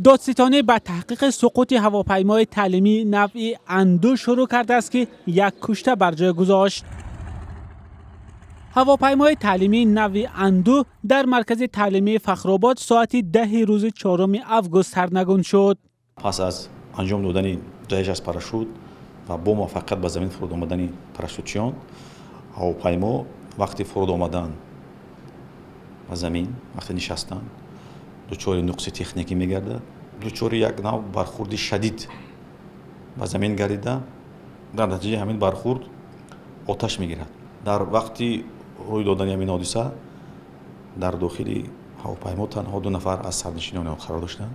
Додситонӣ ба таҳқиқи суқути ҳавопаймои таълимии навъи Ан-2 шурӯъ кардааст, ки як кушта бар ҷой гузошт. Ҳавопаймои таълимии навъи Ан-2 дар маркази таълимии Фахробод соати 10-и рӯзи 4 август сарнагун шуд. Пас аз анҷом додани ҷаҳиш аз парашют ва бо муваффақият ба замин фуруд омадани парашютчиён, ҳавопаймо вақти фуруд омадан ба замин, вақти нишастан, дучори нуқси техникӣ мегардад, дучори як нав бархурди шадид ба замин гардида, дар натиҷаи ҳамин бархурд оташ мегирад. Дар вақти рӯй додани ҳамин ҳодиса дар дохили ҳавопаймо танҳо ду нафар аз сарнишинони он қарор доштанд.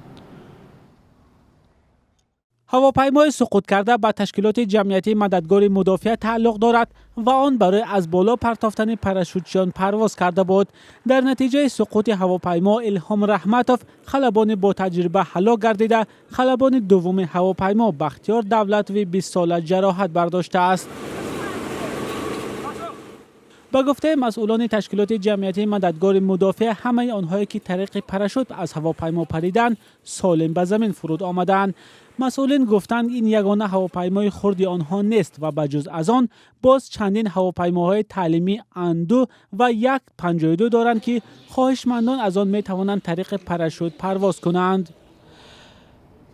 Ҳавопаймои суқуткарда ба ташкилоти ҷамъиятии «Мададгори мудофиа» тааллуқ дорад ва он барои аз боло партофтани парашютчиён парвоз карда буд. Дар натиҷаи суқути ҳавопаймо Илҳом Раҳматов, халабони ботаҷриба, ҳалок гардида, халабони дуввуми ҳавопаймо Бахтиёр Давлатови 20-сола ҷароҳат бардоштааст. Ба гуфтаи масъулони ташкилоти ҷамъиятии «Мададгори мудофиа», ҳамаи онҳое, ки тариқи парашют аз ҳавопаймо париданд, солим ба замин фуруд омадаанд. Масъулин гуфтанд, ин ягона ҳавопаймои хурди онҳо нест ва ба ҷуз аз он боз чандин ҳавопаймоҳои таълимии Ан-2 ва Як-52 доранд, ки хоҳишмандон аз он метавонанд тариқи парашют парвоз кунанд.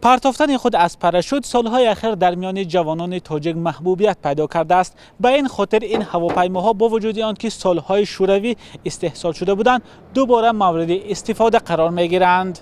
Партофтани худ аз парашют солҳои ахир дар миёни ҷавонони тоҷик маҳбубият пайдо кардааст. Ба ин хотир ин ҳавопаймоҳо, бо вуҷуди он ки солҳои шӯравӣ истеҳсол шуда буданд, дубора мавриди истифода қарор мегиранд.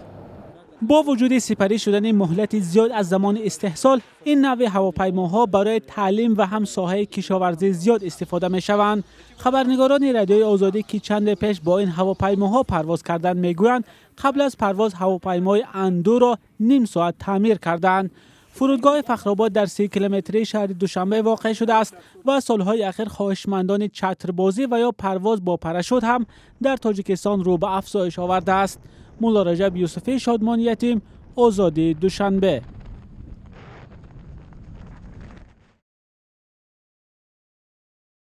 Бо вуҷуди сипарӣ шудани муҳлати зиёд аз замони истеҳсол, ин навъи ҳавопаймоҳо барои таълим ва ҳам соҳаи кишоварзӣ зиёд истифода мешаванд. Хабарнигорони Радиои Озодӣ, ки чанде пеш бо ин ҳавопаймоҳо парвоз карданд, мегӯянд, қабл аз парвоз ҳавопаймои Ан-2-ро ним соат таъмир карданд. Фурудгоҳи Фахробод дар 30 километрии шаҳри Душанбе воқеъ шудааст ва солҳои ахир хоҳишмандони чатрбозӣ ва ё парвоз бо парашют ҳам дар Тоҷикистон рӯ ба афзоиш овардааст. Мулло Раҷаб Юсуфӣ, Шодмон Ятим, Озодӣ, Душанбе.